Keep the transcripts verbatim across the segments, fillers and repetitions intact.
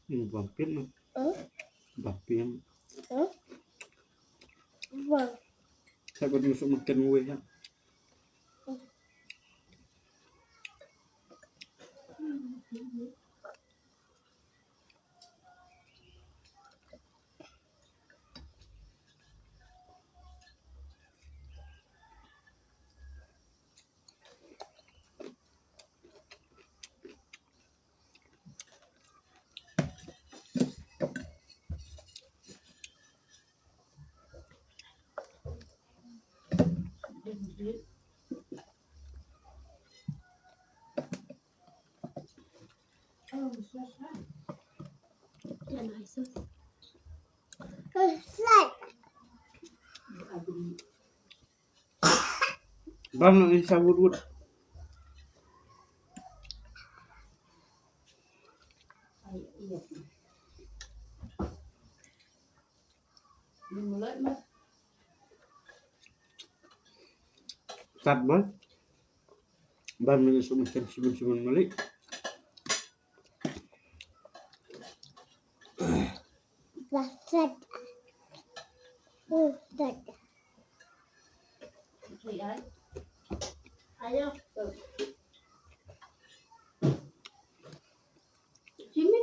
Hmm, bam pin na. Hmm? Bam pin. Hmm? Bam. Sa ko ding su makan wei ya. Bam na ni sa wut wut. Sat ba. Bam na ni sa wut wut, simun simun malik. Ba sat. Hmm, sat. Ayo. Sini.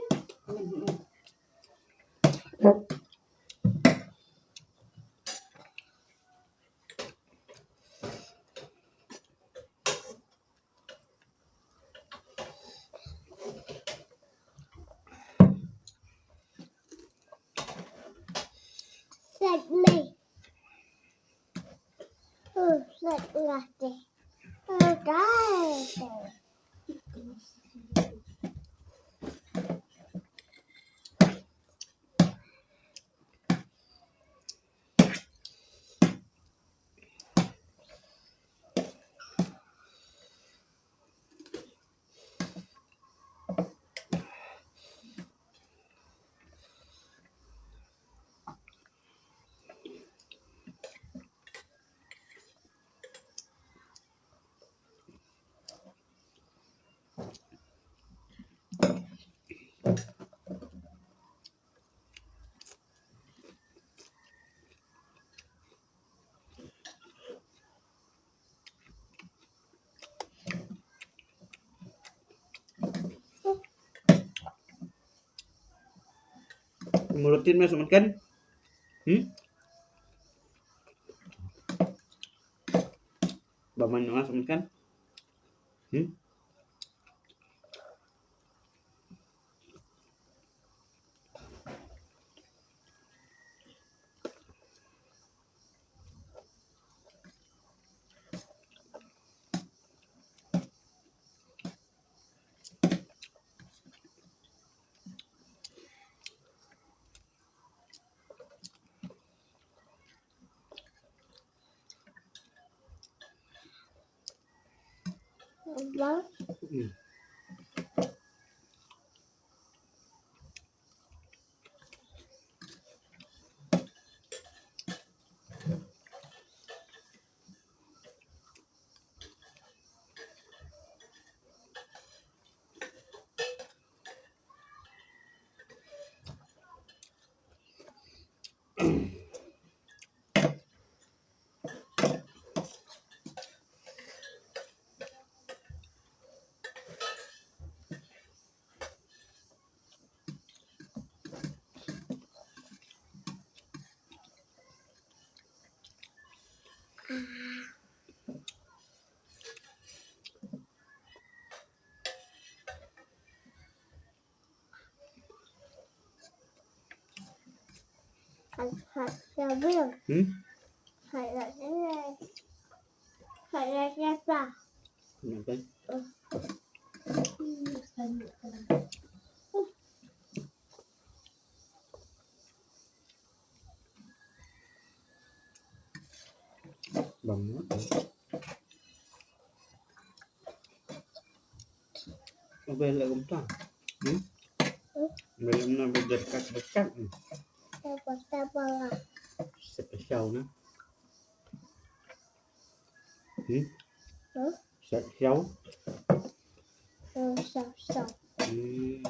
Set me. Oh, set me. Oh, die. Mulut tin me sumat kan? Hmm? Ba man nang sumat kan? Hmm? Ba. Hmm. Hot, hot, ya, Bill. Hmm? Hot, hot, ya. Hot, hot, ya, pa. Kenapa? Bang. Ubei la kumta. Hmm? Ubei la kumta, ubei dekat, dekat. Hmm. Dekat apa? Spesial na. Hmm? Huh? Spesial. Oh, spesial. Hmm.